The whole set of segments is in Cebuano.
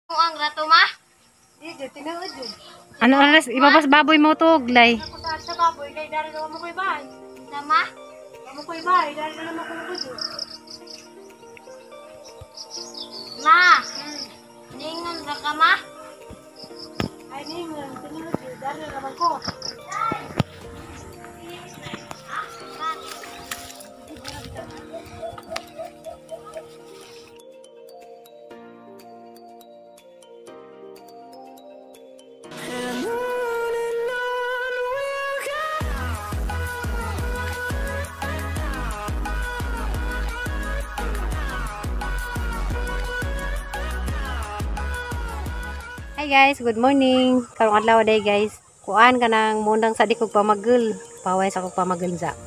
Ang rato ma? Di, tinuod yun. Ano oras ibabas baboy mo to, Glay? Ako saan sa baboy, kay dari na mo ko'y bahay. Sama? Mo ko'y bahay, dari na naman ko ko. Ma. Ningon ra ka ma? Ay, ningon, tinuod yun, dari na naman ko. And on we'll go. Hi guys, good morning. Karong adlaw day guys. Kuan ka nang mundang sa di kog pamagel. Paway sa kog pamagel za.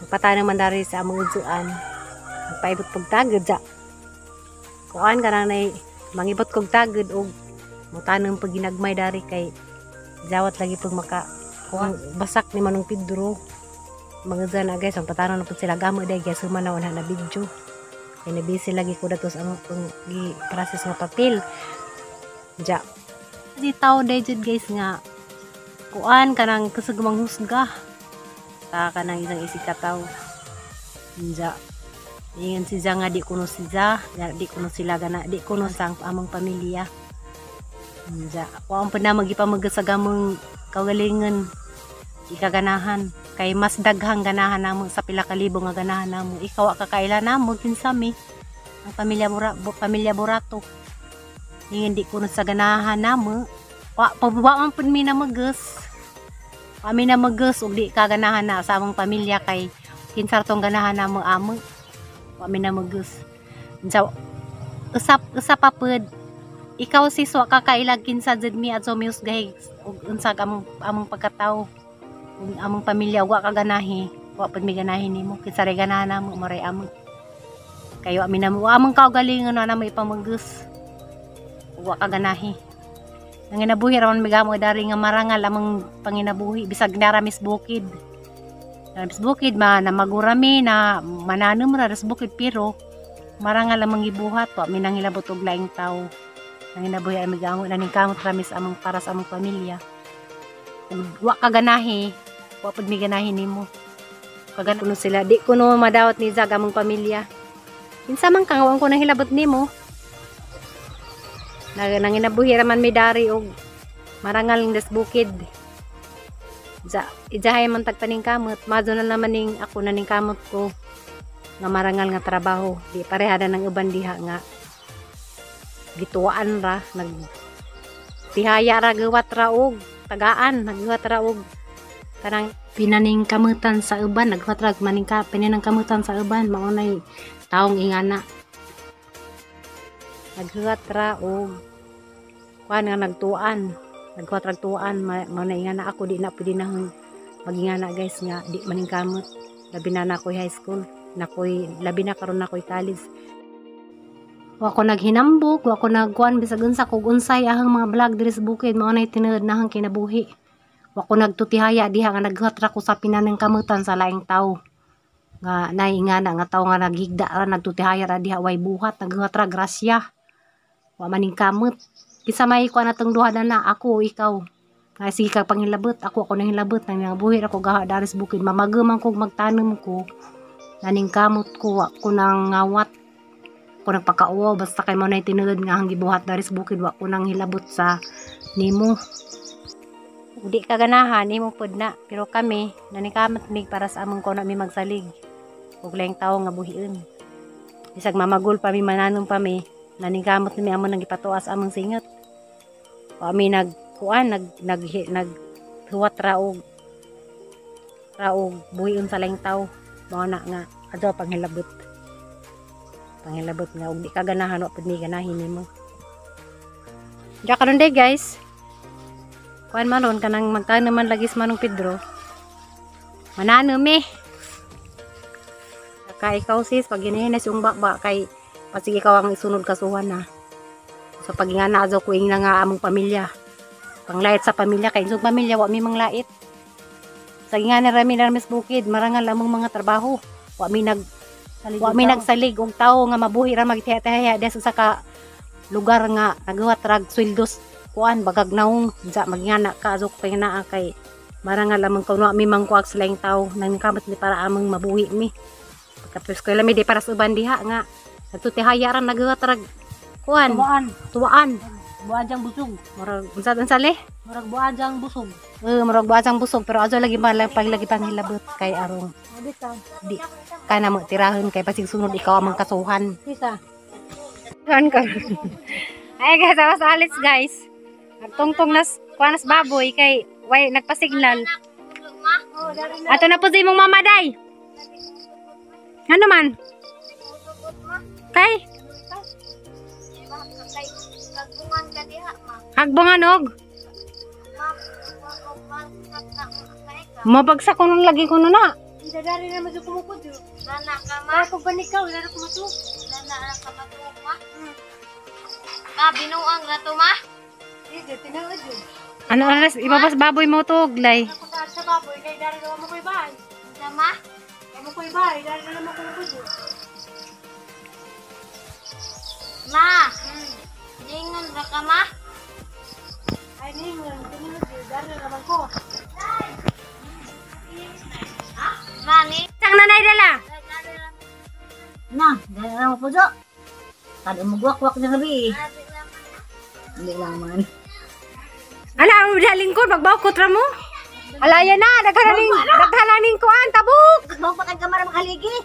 Nagpatanan man dari sa among udsuan. Nagpaibot pog tagad za. Kuan ka nang nay mangibot kog tagad og mutanom pag ginagmay dari kay jawat lagi pag maka kuan basak ni Manong Pedro. Mga za na guys, ang patanon na pud sila gamo day guys, suma na wala na video. Kay nabisi lagi ko datos ang gi process nga papel. Ja, di tao day jud guys nga kuan kanang kusog manghusga ta kanang isang isig ka tawo. Ja, ingon si Ja nga di kuno si Ja, di kuno sila gana, di kuno sang among pamilya. Ja, kuan pa na magipamag sa gamong kaugalingon ikaganahan kay mas daghang ganahan namo sa pila ka libo nga ganahan namo. Ikaw wa kakaila namo kinsa mi ang pamilya Bura, pamilya Burato. Hindi kuno sa ganahan namo, wa pa wa man pud mi namagas. Wa mi namagas ug di ka ganahan na sa among pamilya kay kinsa tong ganahan namo amo. Wa mi namagas. Unsa usap usa pa pud ikaw sis, wa ka kailag kinsa jud mi adto mihusgahi ug unsa among among pagkatawo ug among pamilya. Wa ka ganahi, wa pud mi ganahi nimo. Kinsa ray ganahan namo, maray amo. Kayo wa mi namo among kaugalingon wa namo ipamagas. Wa ka ganahi. Nanginabuhi ra man mi gamo dari nga marangal among panginabuhi bisag naramis bukid. Naramis bukid ma na magurami na mananom ra ras bukid pero marangal among gibuhat, wa mi nangilabot og laing tawo. Nanginabuhi ra mi gamo naning kamot ramis among para sa among pamilya. Ug wa ka ganahi, wa pud mi ganahi nimo. Kagan kuno sila di kuno madawat ni Zag among pamilya. Kinsa man ka nga wa ko nangilabot nimo? Nanginabuhi ra man mi dari og marangal ng des bukid. Ja, ijahay man tagpaning kamot, mazo na naman ning ako na ning kamot ko nga marangal nga trabaho. Di parehada ng uban diha nga gituwaan ra, nag tihaya ra, gawat ra og tagaan, naghuwat ra og kanang pinaning kamutan sa uban, naghuwat ra maning ka pinaning kamutan sa uban, mao nay taong ingana. Naghuwat ra og kuan nga nagtuan, naghuwat ra tuan, mao na ingana. Ako di na pwede na magingana guys nga di maning kamot. Labi na nakoy high school, nakoy labi na karon nakoy college. Wa ko naghinambok, wa ko nagkuan bisag unsa kog unsay ahang mga vlog diri sa bukid, mao nay tinuod nahang kinabuhi. Wa ko nagtutihaya diha nga naghuwat ra ko sa pinanang kamutan sa laing tawo. Nga nay ingana nga tawo nga nagigda ra, nagtutihaya ra diha, way buhat, naghuwat ra grasya. Wa maning kamot. Kinsa may kuan atong duha na ako o ikaw? Nga sige ka panghilabot, ako ako nang hilabot, nang buhi ako gaha dari sa bukid, mamaguman ko magtanom ko. Naning kamot ko, wa ko nang ngawat. Ko nang pagkauwaw, basta kay mo nay tinuod nga ang gibuhat dari sa bukid, wa ko nang hilabot sa nimo. Ug di ka ganahan, nimo pud na, pero kami nanikamot mig para sa among kuno mi magsalig. Ug laing tawo nga buhion. Bisag mamagul pa mi, mananom pa mi, naningkamot mi amo nang gipatuas among singot. Wa mi nagkuan, nag nag naghuwat ra og buhion sa laing tawo. Mao na nga adto panghilabot. Panghilabot nga og di ka ganahan, wa pud mi ganahin nimo. Ja karon day guys. Kuan man ron kanang magtanom man lagi sa Manong Pedro. Manano mi. Kay ikaw sis, pag ginihinas yung bakba kay pasige ikaw ang isunod kasuhan na. Sa pagingana azo ko ing na nga among pamilya. Panglait sa pamilya kay insog pamilya wa mi manglait. Sa gingana rami narmis bukid, marangal among mga trabaho. Wa mi nag Salig wa og mi tao. Nagsalig og tawo nga mabuhi ra magtiya-tiya des usa ka lugar nga nagawa trag sweldos kuan bagag naong ja magngana ka azok kay naa kay marangal lamang kuno mi mangkuag sa laing tawo nang kamot ni para among mabuhi mi. Pagkapos ko mi di para sa uban diha nga nagtutihaya ra nagawa trag kuan Tuwaan. Tuwaan. Buajang busog. Murag unsa unsa le? Murag buajang busog. Murag buajang busog pero azo lagi man pag lagi panghilabot kay arong di kana mo tirahon kay pasig sunod ikaw amang kasuhan. Isa. Kuan ko. Ay guys, awas alis guys. Nagtungtong nas kuan nas baboy kay way nagpasignal. Ato na po sa imong mama day. Ano man? Kay Kagbungan ka diha ma. hagbungan og. Mabagsak ko nung lagi ko na. Dari na medyo kumukod yun. Dana ka ma. Para pag banikaw, wala na kumatuog. Dana ra ka matuog ma. Ma binuang ra to ma. Hindi, tinuod yun. Ano oras ibabas baboy mo to glay. Ako sa baboy, kay dari na mo ko'y bahay. Sama. Mo ko'y bahay, dari na naman kumukod yun. Ma. Ningon ra ka ma. Ay, ningon, tinuod yun. Dari na naman ko. Ma ni. Sang nanay dala. Na, gano'n na mo po jo. Kada magwakwak na gabi. Hindi lang man. Ala, ang lingkod magbawkot ra mo. Alaya na, daghananing kuan tabuk. Bawa pa kang kamara makaligi.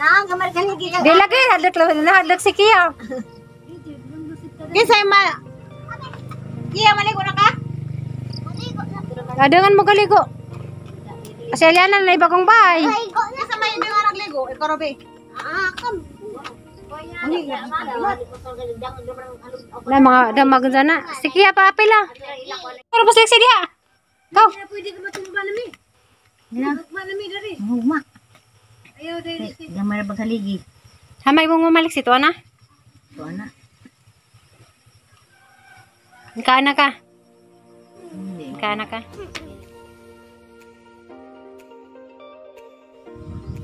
Na, ang kamara kaligi ka. Di lagi hadlok hadlok si Kia. Kinsa ma... Kiya, maligo na ka? Adangan mo galigo. Kasi alianan na bagong bahay. Kinsa may hindi nga nagligo? Ikaw, Robe. Ah, kam. Na mga damag na. Si Kia pa apil ah. Pero paslik si diha. Go. Pwede ka matumba na mi. Magma na mi dari. Hugma. Ayaw dari. Gamara pagkaligi. Hamay mo mamalik si tuwa na. Ito na. Kaana ka. Hindi. Kaana ka.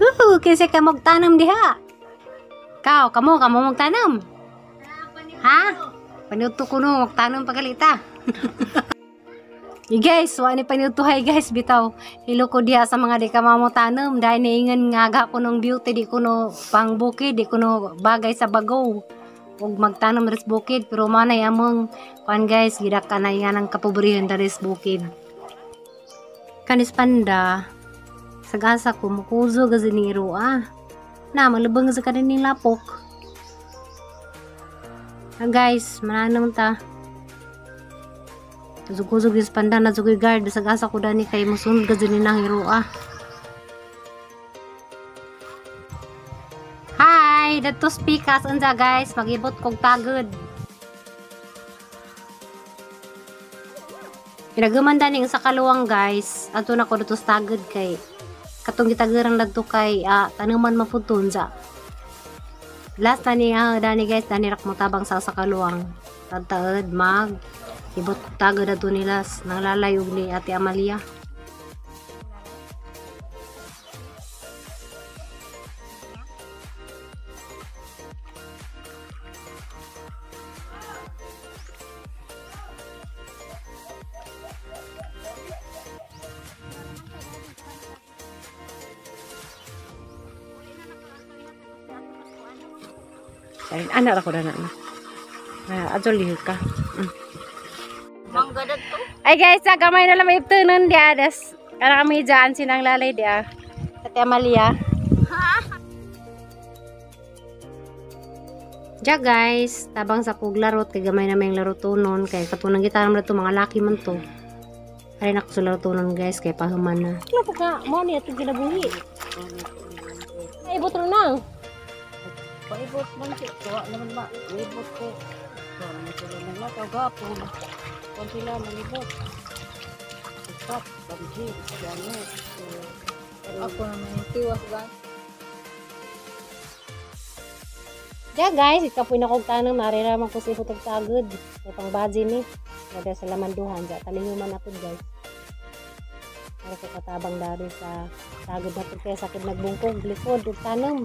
Uhu, kinsa ka magtanom diha. Kao, kamo, kamo magtanom. Ha? Panuto ko no, magtanom pagalita. Guys, wa ni panuto hay guys bitaw. Hilo ko diha sa mga di ka mamutanom dahil niingan nga ga ko nung beauty di ko no pang bukid, di ko no bagay sa bago. Ug magtanom res bukid pero manay among kuan guys, gidak kanay nga ng kapobrihan dares bukid. Kanis panda sagasa ko mukuzo gaziniro ah. Na malubang sa kaning lapok. Ah, guys, mananong ta. Zuguzug is panda na zugoy guard bisag asa ko dani kay musunod ka dyan nang hero ah. Hi, dato speakers unsa guys, magibot kog tagod. Pinagaman dani sa kaluwang guys, adto na ko dito sa tagod kay katong gitageran ladto kay tanuman mapudton sa. Last na ni dani guys, dani rak motabang sa kaluwang. Tadtaed mag ibot kog tagod adto nilas nanglalayog ni Ate Amalia. Ay, anak ra ko dana na. Ah, adyo lihok ka. Mangga to. Ay guys, sa gamay na lang may iptunon diya. Des, para kami dyan, sinang lalay diya. Ate Amalia. Diya guys, tabang sa kog larot, kay gamay na may laro tunon. Kay katunang gitara mo na to, mga laki man to. Aray na ko sa laro tunon guys, kay pahuman na. Ano po ka? Mo niya ito ginabuhi. Ay, butro na. Paibot man siya. Tuwa naman ba? Ibot ko. Tuwa naman sila naglakaw gapon. Kung sila nalibot. Stop. Banji. Gano. Ako naman yung tiwas ba? Diya guys, ikapoy na kog tanong, marira man ko sa ibutog tagod. May pang ni. Dada sa lamanduhan, diya talinguman na po guys. Para ko katabang dari sa tagod na po kaya sakit nagbungkog, likod, ug tanom.